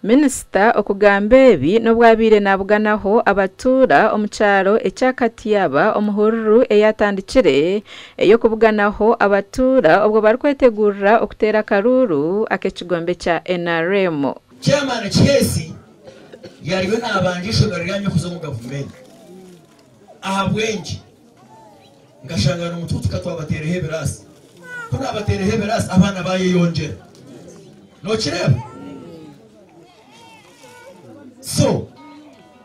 Minisita okugamba ebi n'obu abaire nabuganaho abatuura omu kyaro ekya Katyaba omu hururu eyatandikire ey'okubuganaho abatuura obwo barikwetegurira okuteera akaruuru ak'ekigombe kya NRM. Chairman Kihesi yariyo nabanja eishomero ryanyu kuza omu gavumenti. Ahabw'enki? Nkashanga nomutuutu katwabateereho ebiraasi. Ku nabateereho ebiraasi abaana bayeyongyera. Nokireeba? So,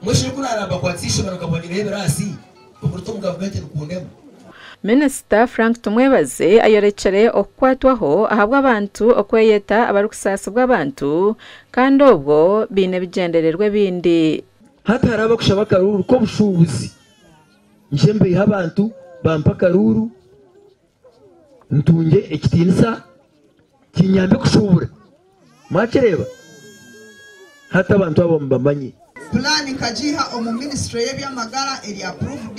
mbwenu ku narabakwatisa eishomero nkabongyeraho ebiraasi, okuruta omu gavumenti nikundema. Minisita Frank Tumwebaze ayorekire okukwatwaho ahabw'abantu okweyeta abarikusaasibwa abantu kandi obwo baine ebigyendererwa ebindi. Hati hariho abakushaba akaruuru k'obushuubuzi. Nje mbeihe abantu bampe akaruuru ntungye ekitiinisa kinyambe kushuubura. Mwakireeba? Hati abantu abo mubamanye. Pulaani nkagiiha omu minisiture y'eby'amagara eri approved.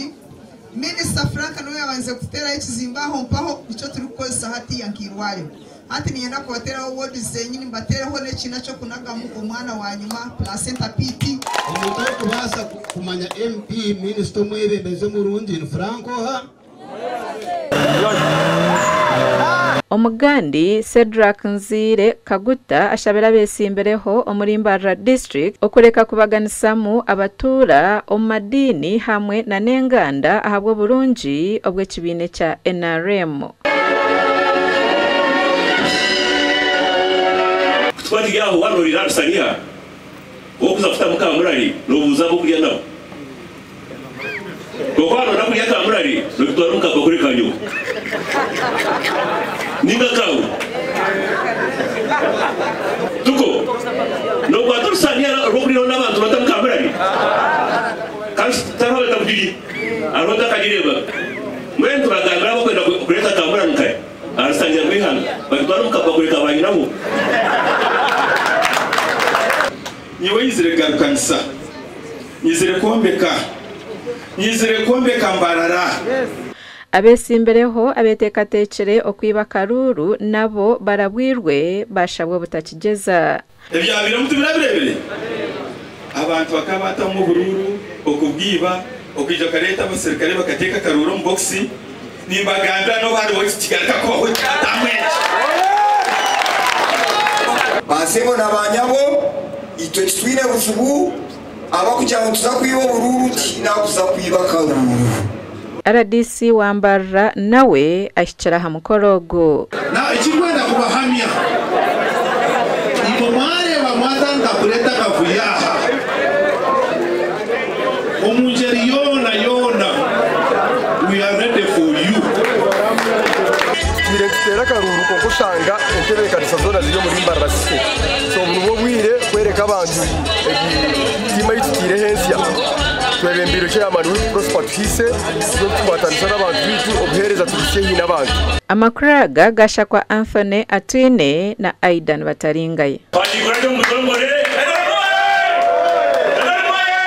Minisita Frank niwe yaabandize kututeeraho ekizimbe aho mpaho nikyo turikukozesa hatiiya nk'eirwariro. Hati niinyenda kubateeraho wards zenyini mbateereho n'ekiina ky'okunagamu omwana wa nyima, placenta pit. Omuntu orikubaasa kumanya MP, minisita omwebembezi omurungi ni Frank oha? Omugandi Cedrack Nziire Kaguta ashabire abesimbireho omuri Mbarara District okureka kubaganisamu abatuura omu madiini hamwe na n'enganda ahabw'oburungi obw'ekibiina ekya NRM. Ku twari aho waanoorera aha rusaniya, wokuza kutamu kamurari noobuuza ab'okurya nabo. Kwonka waanoora kurya kamurari nookitwara omu kabakuri ka nyoko nainga akaawe. Tuko nookwata orusaniya rw'okuriraho n'abantu notamu kamurari kandi tihariho abatakugirya, hariho otakagireebaga. Mbwenu turagambira abakwenda kureeta kamurari nkahe aha rusaniya rw'eihanga bagitware omu kabakuri ka baanyinabo. Nyowe nyizire kugarukanisa, nyizire kwombeka, nyizire kwombeka Mbarara. Abesimbireho abeteekateekire okwiba akaruuru nabo barabwirwe bashabwa obutakigyeza. Ebyabairemu tibirabireebire? Abantu bakaba batamu oburuuru, okubwiba, okwija bakareeta abaserukare bakateeka akaruuru omu bokisi. Nimbagambira n'obu hariho kigaruka kubaho kyatamu eki. Baasebo na baanyabo, itwe titwine buzibu, abakugira ngu nituza kwiba oburuuru tihaine akuza kwiba akaruuru. RDC wa Mbarara nawe ahikire aha mukoro ogu. Na ekirikwenda kubahamya imwe mwareeba mwatandika kureeta akavuyo aha omu ngyeri yoona yoona, we are ready for you. Twire nituteera akaruuru kwonka oshanga entebeekanisa zoona ziri omuri Mbarara City. So obu nibwo bwire kworeka abantu egi tiimu ei tutiireho ensya. Twebembeirwe Chairman waitu Prosper Tuhiise, tuze tukwatanisa n'abantu baitu obuheereza tubuhitsye haihi n'abantu. Amakuru aga gashakwa Anthony Atwine na Aidan Bataringaye. Twagiikora gye omu butongore.